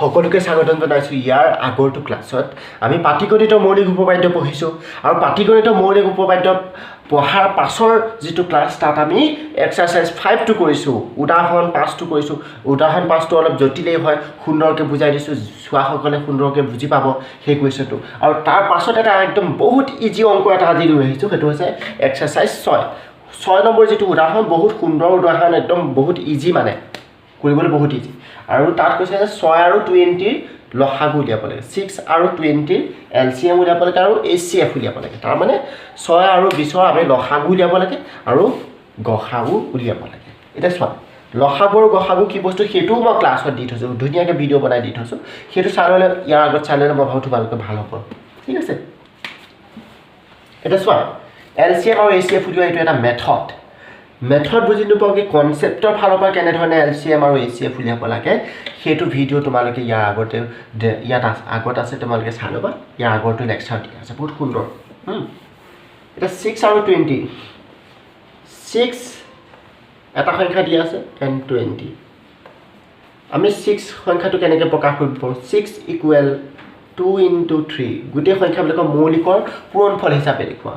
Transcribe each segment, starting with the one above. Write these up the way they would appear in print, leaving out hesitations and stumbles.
সকলোকে স্বাগতম জনাইছোঁ। ইয়াৰ আগৰটো ক্লাছত আমি পাটীগণিতৰ মৌলিক উপপাদ্য পঢ়িছোঁ আৰু পাটীগণিতৰ মৌলিক উপপাদ্য পঢ়াৰ পাছৰ যিটো ক্লাছ তাত আমি এক্সাৰচাইজ 5টো কৰিছোঁ, উদাহৰণ 5টো কৰিছোঁ। উদাহৰণ 5টো অলপ জটিলেই হয়, সুন্দৰকৈ বুজাই দিছোঁ, চোৱাসকলে সুন্দৰকৈ বুজি পাব সেই কুৱেশ্যনটো। আৰু তাৰ পাছত এটা একদম বহুত ইজি অংক এটা আজি লৈ আহিছোঁ, সেইটো হৈছে এক্সাৰচাইজ 6। 6 নম্বৰ যিটো উদাহৰণ, বহুত সুন্দৰ উদাহৰণ, একদম বহুত ইজি, মানে কৰিবলৈ বহুত ইজি। আৰু তাত কৈছে যে 6 আৰু 20ৰ লসাগু উলিয়াব লাগে, 6 আৰু 20ৰ এলচিএম উলিয়াব লাগে আৰু এইচচিএফ উলিয়াব লাগে। তাৰমানে 6 আৰু 20ৰ আমি লসাগু উলিয়াব লাগে আৰু গসাগু উলিয়াব লাগে। এতিয়া চোৱা, লসাগু আৰু গসাগু কি বস্তু সেইটোও মই ক্লাছত দি থৈছোঁ, ধুনীয়াকৈ ভিডিঅ' বনাই দি থৈছোঁ। সেইটো চাই ল'লে, ইয়াৰ আগত চাই ল'লে মই ভাবোঁ তোমালোকে ভাল হ'ব। ঠিক আছে, এতিয়া চোৱা, এলচিএম আৰু এইচচিএফ উলিওৱা এইটো এটা মেথড। মেথড বুজি নোপোৱাকৈ কনচেপ্টৰ ফালৰ পৰা কেনেধৰণে এলচিএম আৰু এইচচিএফ উলিয়াব লাগে সেইটো ভিডিঅ' তোমালোকে ইয়াৰ আগতে ইয়াত আগত আছে, তোমালোকে চাই ল'বা। ইয়াৰ আগৰটো লেকচাৰ দিয়া আছে, বহুত সুন্দৰ। এতিয়া 6 আৰু 20, 6 এটা সংখ্যা দিয়া আছে এণ্ড 20। আমি 6 সংখ্যাটো কেনেকৈ প্ৰকাশ কৰিব পাৰোঁ? 6 ইকুৱেল 2 ইনটু 3। গোটেই সংখ্যাবিলাকৰ মৌলিকৰ পূৰণফল হিচাপে দেখুওৱা,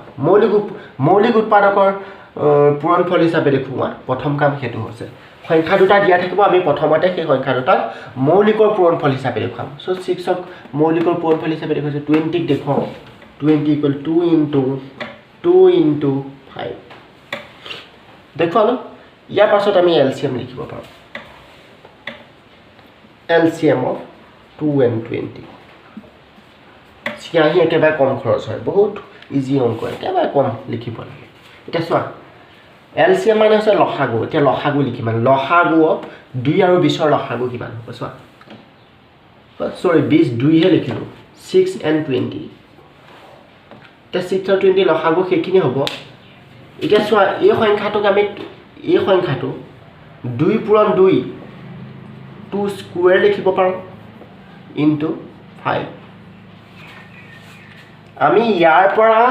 মৌলিক উৎপাদকৰ পূৰণফল হিচাপে দেখুওৱা প্ৰথম কাম সেইটো হৈছে। সংখ্যা দুটা দিয়া থাকিব, আমি প্ৰথমতে সেই সংখ্যা দুটাক মৌলিকৰ পূৰণফল হিচাপে দেখুৱাম। চ' 6ক মৌলিকৰ পূৰণফল হিচাপে দেখুৱাইছোঁ, 20ক দেখুৱাওঁ। 20 ইকুৱেল 2 ইনটু 2 ইনটু 5 দেখুৱালোঁ। ইয়াৰ পাছত আমি এলচিএম লিখিব পাৰোঁ, এলচিএম অফ 2 এণ্ড 20। চিয়াহী একেবাৰে কম খৰচ হয়, বহুত ইজি অংক, একেবাৰে কম লিখিব লাগে। এতিয়া চোৱা, এলচিএম মানে হৈছে লসাগু। এতিয়া লসাগু লিখিম, মানে লসাগু অফ 2 আৰু 20ৰ লসাগু কিমান হ'ব চোৱা। চৰি, 20 2হে লিখিলোঁ, 6 এণ্ড 20। এতিয়া 6 আৰু 20 লসাগু সেইখিনি হ'ব। এতিয়া চোৱা, এই সংখ্যাটোক আমি, এই সংখ্যাটো 2 পূৰণ 2, 2 স্কুৱেৰ লিখিব পাৰোঁ ইনটু 5। আমি ইয়াৰ পৰা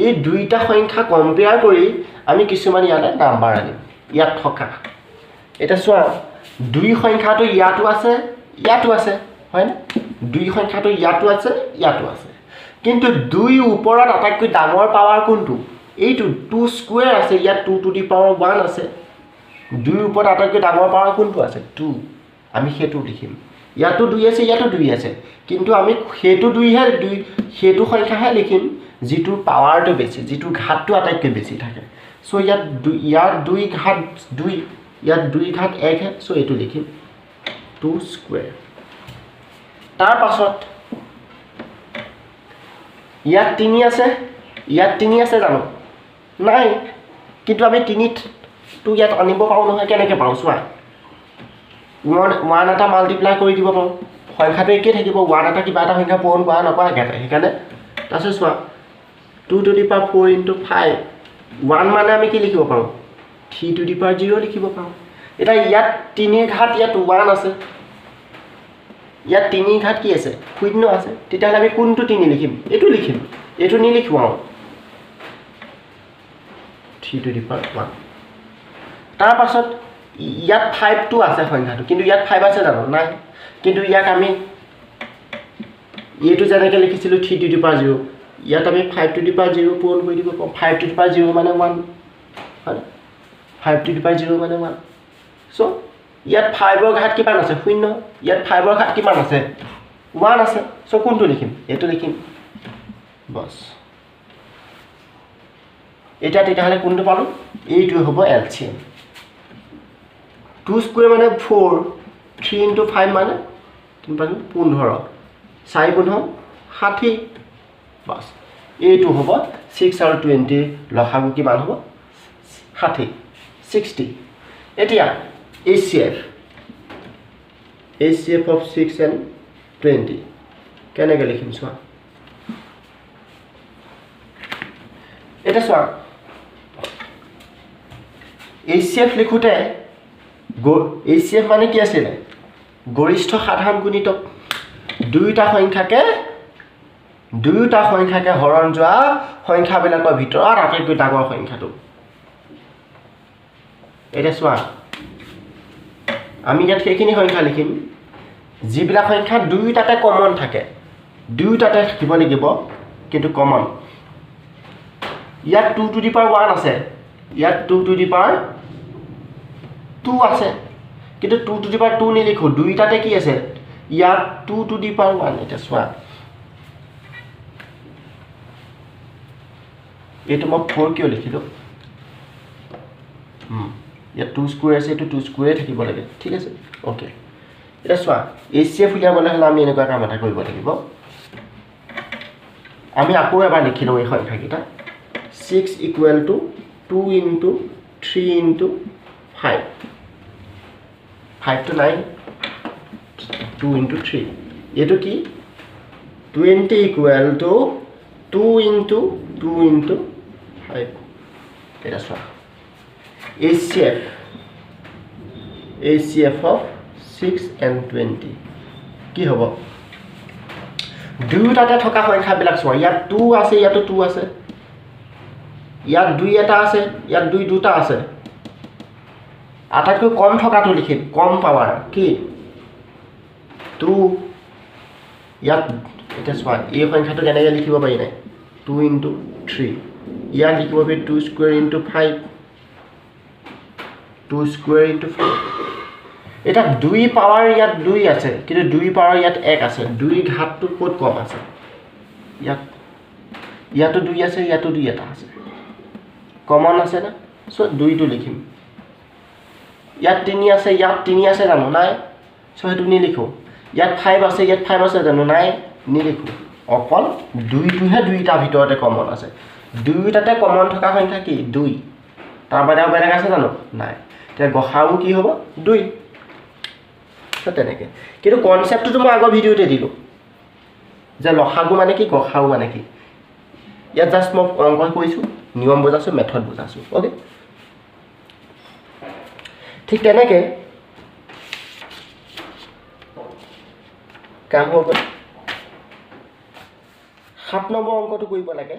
এই দুইটা সংখ্যা কম্পেয়াৰ কৰি আমি কিছুমান ইয়ালৈ নাম্বাৰ আনিম ইয়াত থকা। এতিয়া চোৱা, 2 সংখ্যাটো ইয়াতো আছে, ইয়াতো আছে, হয়নে? 2 সংখ্যাটো ইয়াতো আছে, ইয়াতো আছে, কিন্তু 2 ওপৰত আটাইতকৈ ডাঙৰ পাৱাৰ কোনটো? এইটো 2 স্কুৱেৰ আছে, ইয়াত 2 টু the power 1 আছে। 2 ওপৰত আটাইতকৈ ডাঙৰ পাৱাৰ কোনটো আছে? 2। আমি সেইটো লিখিম। ইয়াতো 2 আছে, ইয়াতো 2 আছে, কিন্তু আমি সেইটো 2হে, 2 সেইটো সংখ্যাহে লিখিম যিটোৰ পাৱাৰটো বেছি, যিটোৰ ঘাতটো আটাইতকৈ বেছি থাকে। চ' ইয়াত 2, ইয়াত 2 ঘাত 2, ইয়াত 2 ঘাত 1হে, চ' এইটো লিখিম 2 স্কুৱেৰ। তাৰপাছত ইয়াত 3 আছে, ইয়াত 3 আছে জানো? নাই, কিন্তু আমি 3টো ইয়াত আনিব পাৰোঁ নহয়। কেনেকৈ পাৰোঁ চোৱা, 1 এটা মাল্টিপ্লাই কৰি দিব পাৰোঁ, সংখ্যাটো একেই থাকিব, 1 এটা কিবা এটা সংখ্যা পূৰণ কৰা নকৰা একেটাই, সেইকাৰণে। তাৰপিছত চোৱা, 2 টু the power 4 into 5, 1 মানে আমি কি লিখিব পাৰোঁ? 3 টু the power 0 লিখিব পাৰোঁ। এতিয়া ইয়াত 3 ঘাত ইয়াত 1 আছে, ইয়াত 3 ঘাত কি আছে? 0 আছে। তেতিয়াহ'লে আমি কোনটো 3 লিখিম? এইটো লিখিম, এইটো নিলিখোঁ আৰু 3 টু the power 1। তাৰপাছত ইয়াত 5টো আছে সংখ্যাটো, কিন্তু ইয়াত 5 আছে জানো? নাই, কিন্তু ইয়াক আমি এইটো যেনেকৈ লিখিছিলোঁ 3 টু the power 0, ইয়াত আমি 5 টু the power 0 পূৰণ কৰি দিব পাৰোঁ। 5 টু the power 0 মানে 1 হয়, 5 টু the power 0 মানে 1। চ' ইয়াত 5ৰ ঘাত কিমান আছে? 0। ইয়াত 5ৰ ঘাত কিমান আছে? 1 আছে। চ' কোনটো লিখিম? এইটো লিখিম, বছ। এতিয়া তেতিয়াহ'লে কোনটো পালোঁ? এইটোৱে হ'ব এলচিএম। 2 স্কুৱেৰ মানে 4, 3 ইনটু 5 মানে কিমান পালোঁ? 15, 4 15 60, বাছ। এইটো হ'ব 6 আৰু 20ৰ লসাগু কিমান হ'ব? 60, 60। এতিয়া এইচচিএফ, এইচচিএফ অফ 6 এণ্ড 20 কেনেকৈ লিখিম চোৱা। এতিয়া চোৱা, এইচচিএফ লিখোঁতে এইচচিএফ মানে কি আছিলে? গৰিষ্ঠ সাধাৰণ গুণিতক। দুয়োটা সংখ্যাকে হৰণ যোৱা সংখ্যাবিলাকৰ ভিতৰত আটাইতকৈ ডাঙৰ সংখ্যাটো। এতিয়া চোৱা, আমি ইয়াত সেইখিনি সংখ্যা লিখিম। যিবিলাক সংখ্যা দুয়োটাতে কমন থাকে, দুয়োটাতে থাকিব লাগিব কিন্তু কমন। ইয়াত 2 টু the power 1 আছে, ইয়াত 2 টু the power 2 আছে, কিন্তু 2 টু the power 2 নিলিখোঁ। দুইটাতে কি আছে? ইয়াত 2 টু the power 1। এতিয়া চোৱা, এইটো মই 4 কিয় লিখিলোঁ? ইয়াত 2 স্কুৱেৰ আছে, এইটো 2 স্কুৱেৰে থাকিব লাগে, ঠিক আছে, অ'কে। এতিয়া চোৱা, এইচ চি এফ উলিয়াবলৈ হ'লে আমি এনেকুৱা কাম এটা কৰিব লাগিব। আমি আকৌ এবাৰ লিখি লওঁ এই সংখ্যাকেইটা। 6 equal to 2 into 3 into 5, 5 to 9, 2 into 3। এইটো কি? 20 equal to 2 into 2 into 5। এটা চোৱা, HCF of 6 and 20 কি হ'ব? দুয়োটাতে থকা সংখ্যাবিলাক চোৱা, ইয়াত 2 আছে, ইয়াতো 2 আছে, ইয়াত 2 এটা আছে, ইয়াত 2 দুটা আছে। আটাইতকৈ কম থকাটো লিখিম, কম পাৱাৰ কি? 2। ইয়াত এতিয়া চোৱা, এই সংখ্যাটো কেনেকৈ লিখিব পাৰি নাই? 2 ইনটু 3। ইয়াত লিখিব পাৰি 2 স্কুৱেৰ ইনটু 5, 2 স্কুৱেৰ ইনটু 5। এতিয়া 2 পাৱাৰ ইয়াত 2 আছে, কিন্তু 2 পাৱাৰ ইয়াত 1 আছে। 2 ঘাতটো ক'ত কম আছে? ইয়াত, ইয়াতো 2 আছে, ইয়াতো 2 এটা আছে, কমন আছে না? চ' 2টো লিখিম। ইয়াত 3 আছে, ইয়াত 3 আছে জানো? নাই, চ' সেইটো নিলিখোঁ। ইয়াত 5 আছে, ইয়াত 5 আছে জানো? নাই, নিলিখোঁ। অকল 2টোহে দুইটাৰ ভিতৰতে কমন আছে। দুয়োটাতে কমন থকা সংখ্যা কি? 2। তাৰ বাদে আৰু বেলেগ আছে জানো? নাই। এতিয়া গসাগু কি হ'ব? 2। তেনেকৈ। কিন্তু কনচেপ্টটোতো মই আগৰ ভিডিঅ'তে দিলোঁ যে লসাগু মানে কি, গসাগু মানে কি। ইয়াত জাষ্ট মই অংক কৰিছোঁ, নিয়ম বুজাইছোঁ, মেথড বুজাইছোঁ, অ'কে। ঠিক তেনেকৈ কাম হৈ গ'ল। 7 নম্বৰ অংকটো কৰিব লাগে।